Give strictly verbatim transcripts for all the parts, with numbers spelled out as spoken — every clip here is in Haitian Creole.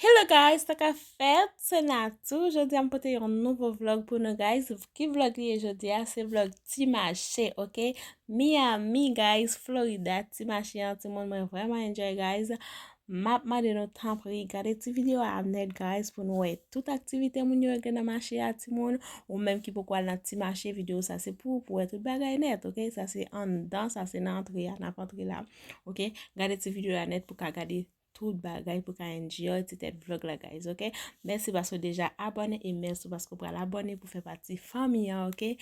Hello guys, sa k ap fèt? Se Natou. Jodi a m pote yon nouvo vlog pou nou guys. Ki vlog li ye jodi a? Se vlog ti mache, ok? Miami guys, Florida, ti mache an timoun, mwen vrèman enjoy guys. M ap mande nou tanpri gade ti videyo a nèt guys pou nou wè tout aktivite moun yo gen nan mache a timoun. Ou menm ki poko al nan ti mache, videyo sa se pou ou, pou wè tout bagay nèt, ok? Sa se anndan, sa se nan antre a, n ap antre la, ok? Gade ti videyo a nèt pou ka gade tout bagay pou ka enjoy ti tèt vlog la guys, ok? Mèsi paske w deja abòne e mèsi paske w pral abòne pou fè pati fanmi an, ok?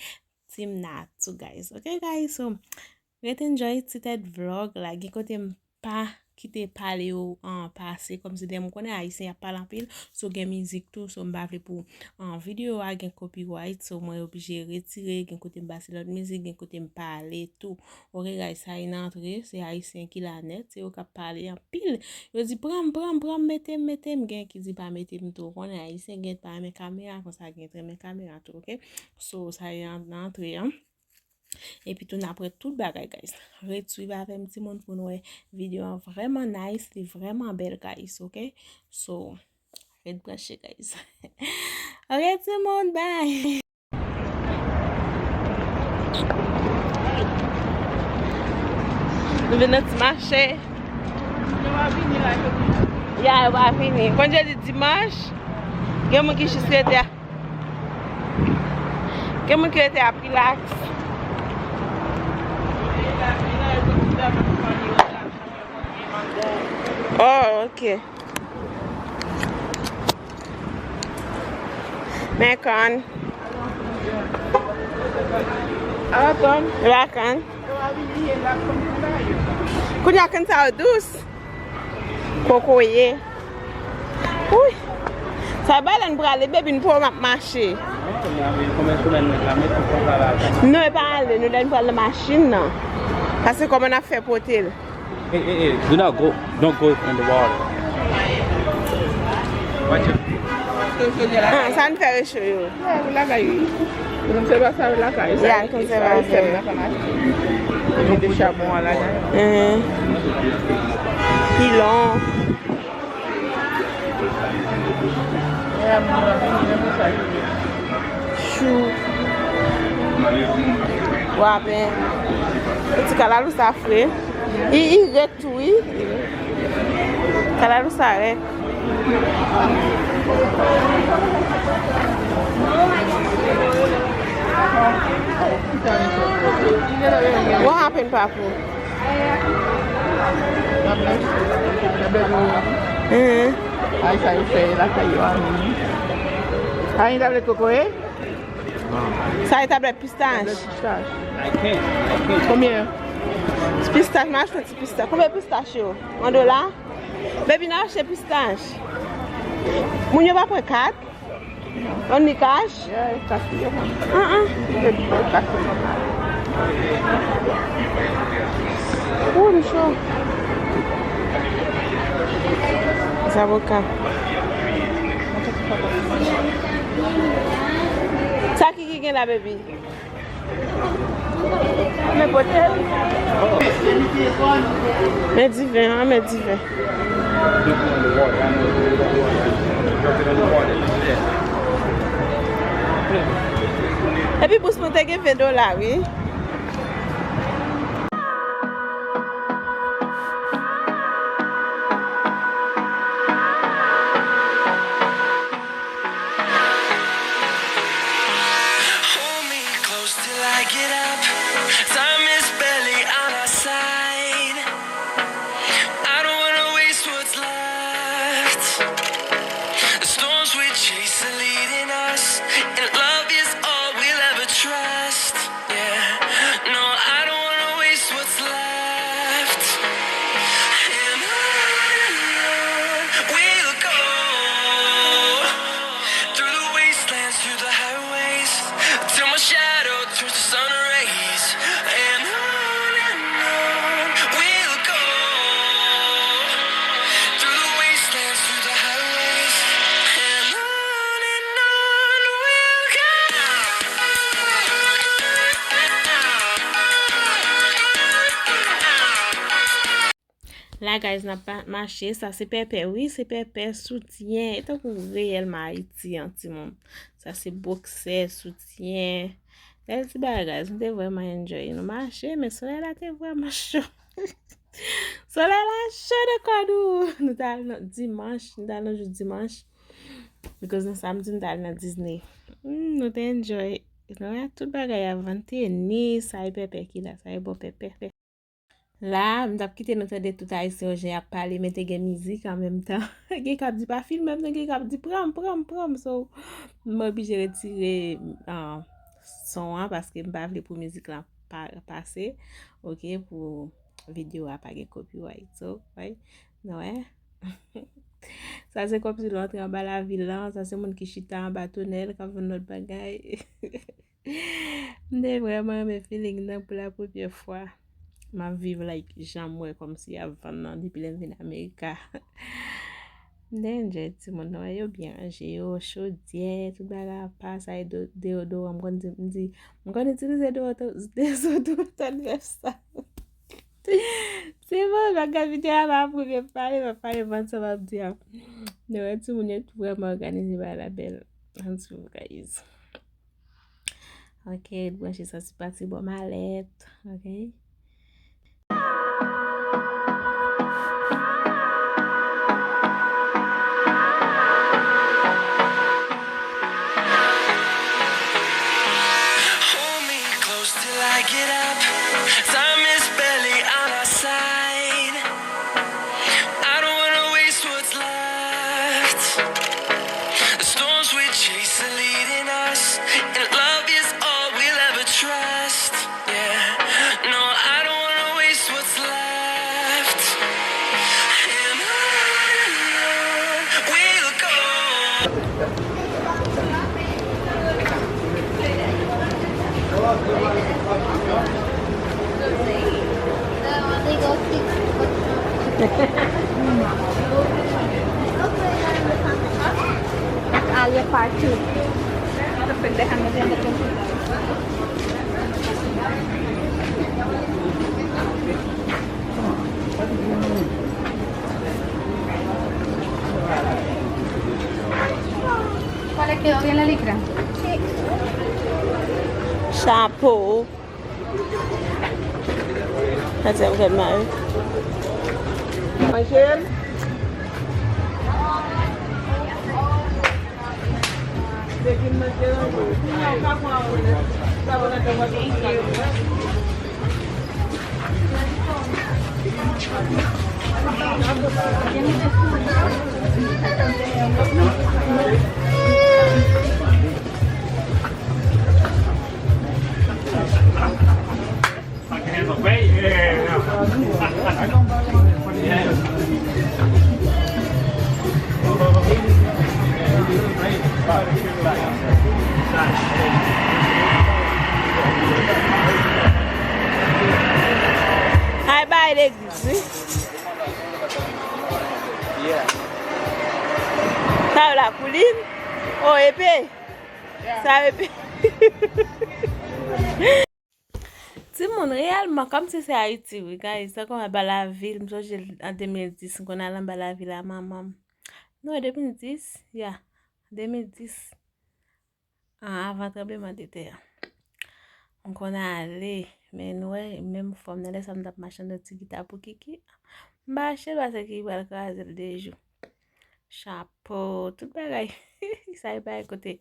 Team Natou guys, ok guys? So, ret enjoy ti tèt vlog la, gen kote m pa kite pale yo an pase, kòmsi dèyè m konnen ayisyen ap pale anpil, so gen mizik tou, so m pa vle pou an videyo a gen copyright, so mwen oblije retire, gen kote m pase lòt mizik, gen kote m pale tou. Ok guys, sa e nan antre, se ayisyen ki la nèt, se yo k ap pale anpil. Yo di, "Pran m, pran m, pran m, mete m, mete m." Gen ki di, "Pa mete m tou." Ou konnen ayisyen gen pa renmen kamera, konsa gen t renmen kamera tou, ok? So, sa e nan, nan antre an. Epi tou n ap wè tout bagay, guys. Ret swiv avè m, timoun, pou n wè videyo an vrèman nice, li vrèman bèl, guys, ok? So, ret branche, guys. Ok, timoun, bye! Nou vin nan ti mache. Ya, yo pa vini. Konn jodi dimanch, gen moun ki jis rete a. Gen moun ki rete ap rilaks. Oh, ok. Men kòn. Ala kòn. Ala kòn. Kounye a kòn sa yo dous. Kokoye. Wi. Sa bay lè n prale, baby, n pran m ap mache. Non, e pa ale, nou lè n pral nan machin nan. Paske kòman n ap fè pote l? Hey, hey, hey, do not go, don't go in the water. Watch it. Ah, sa n fè recho yo. Lakay wi. Konservasyon lakay. Ya, konservasyon. Mete chabon an ladan. Pilon. Chou. Wapen. Ti kalalou sa fre. I, i rèk tou, wi. Kalalou sa rèk. What happened, Papu? Mhm. Ay, sa yo fè lakay yo a menm. Ay, tablèt kokoye? Sa e tablèt pistach. Tablèt pistach. Konbyen? Pistach, m achte yon ti pistach. Konbyen pistach yo? Yon dola? Baby, n achte pistach. Moun yo pa pran kat? Only cash? Yeah, cash yo pran. Ah, ah. Cash yo pran. Ooh, li cho. Zaboka. Sa ki, ki gen la, baby? Men pote l. Men diven, an, men diven. Epi bous mwen te gen ven dola, wi. Hold me close till I get up. Time is barely on our side. I don't wanna waste what's left. The storms we chase are leading us, and love is all we'll ever trust. Yeah, no, I don't wanna waste what's left. And on and on we'll go, through the wastelands, through the highways, till my shadow turns to sun rays. And on and on we'll go, through the wastelands, through the highways, and on Guys, n ap pa- mache, sa se pèpè, wi, se pèpè, soutyen. E tankou reyèlman Ayiti an, timoun. Sa se boksè, soutyen. Bèl ti bagay, guys. M te vrèman enjoy. Nou mache, men solèy la te vrèman cho. Solèy la cho nan kò nou. Nou t al nan dimanch, nou t al nan jou dimanch. Because nan samdi, nou t al nan Disney. Hmm, nou te enjoy. Nou wè tout bagay a vann, tenis, sa e pèpè ki la, sa e bò pèpè. La, m t ap kite nou tande tout Ayisyen yo jan y ap pale, men te gen mizik an menm tan. Gen k ap di, "Pa filme m non," gen k ap di, "Pran m, pran m, pran m." So, m oblije retire, ah, son an paske m pa vle pou mizik lan pa, pase, oke, pou videyo a pa gen copyright. So, right, nou wè. Sa se kòmsi lè w antre anba lavil lan, sa se moun ki chita anba tonèl, k ap vann lòt bagay. M te vrèman renmen feeling nan pou la premyè fwa. M ap viv like jan m wè kòmsi y ap vann nan depi lè m vin Amerika. M te enjoy timoun nan, yo byen ranje yo, chodyè, tout bagay apa, sa e do- deyodoran. M konn di, m di, m konn itilize deyodo- dezodoran nèf sa. Se bon, m ap gade videyo a, m ap premye pale, m ap pale vann sa m ap di a. Nou wè timoun yo vrèman òganize bagay la bèl. Ann swiv, guys. Ok, branche sa sou pati bò malèt. Ok. Hold me close till I get up. Time is barely on our side. I don't wanna waste what's left. The storms we chase are leading us, and love is all we'll ever trust. Yeah, no, I don't wanna waste what's left. And on we'll go. Alye parti. Chapo. Sa se yon gad mari. Manje l. Ay, bay legliz, wi. Sa yo la koulin? O, epe. Sa epe. Timoun, reyèlman, kòmsi se Ayiti, wi, guys. Sa kòm anba lavil, m sonje an de mil dis, m konn al anba lavil a manman m. Non, de mil dis, ya, de mil dis. An, avan tranbleman de tè a. M konn ale, men nou wè, menm fòm nan lè sa m t ap mache anndan ti gita pou Kiki. M pa achte l paske Kiki pral kraze l de jou. Chapo, tout bagay. Sa e bagay kote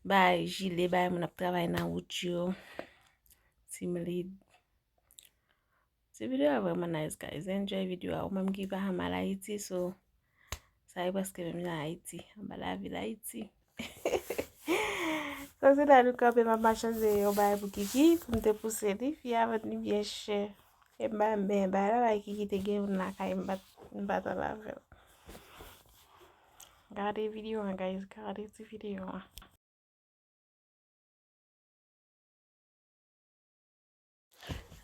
bay jile, bay moun ap travay nan wout yo. Team lead. Ti videyo a vrèman nice, guys. Enjoy videyo a. Ou menm ki pa janm al Ayiti, so, sa e prèske menm jan Ayiti. Anba lavil Ayiti. So, se la nou kanpe, m ap mache anndan yon bagay pou Kiki, pou m te pouse li. Fi a vann li byen chè. E m pa renmen bagay la, bagay Kiki te gen youn lakay, m pa t, m pa t al avè l. Gade videyo an, guys, gade ti videyo an.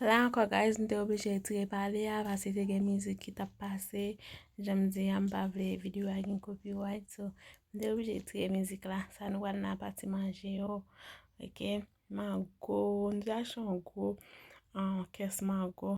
La ankò, guys, m te oblije retire pale a, paske te gen mizik ki t ap pase. Jan m di a, m pa vle videyo a gen copyright, so, m te oblije retire mizik la. Sa nou pral nan pati manje yo. Ok. Mango, nou te achte yon gwo, ah, kès mango.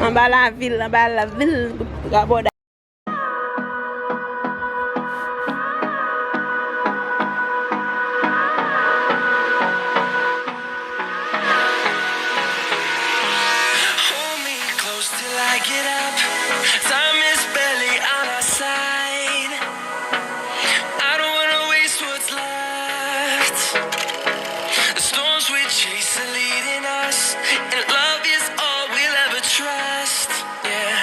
Anba lavil, anba lavil, rabòday. Hold me close till I get up. Time is barely on our side. I don't wanna waste what's left. The storms we chase are leading us, and love is all we'll ever trust. Yeah,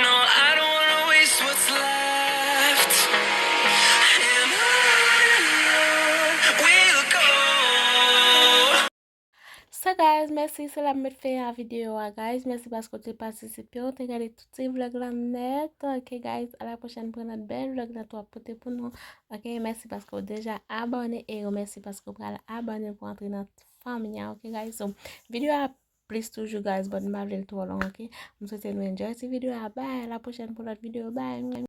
no, I don't wanna waste what's left. And on we'll go. So guys, mèsi, se la m met fen a videyo a guys. Mèsi paske w te patisipe, w te gade tout ti vlog la nèt. Ok guys, a la pwochèn pou yon lòt bèl vlog nan tou ap pote pou nou. Ok, mèsi paske w deja abòne e yo mèsi paske w pral abòne pou antre nan fanmi a. Ok guys, so videyo a plis toujou guys, but m pa vle l twò long. Ok, m swete nou enjoy ti videyo a. Bye, a la pwochèn pou lòt videyo. Bye.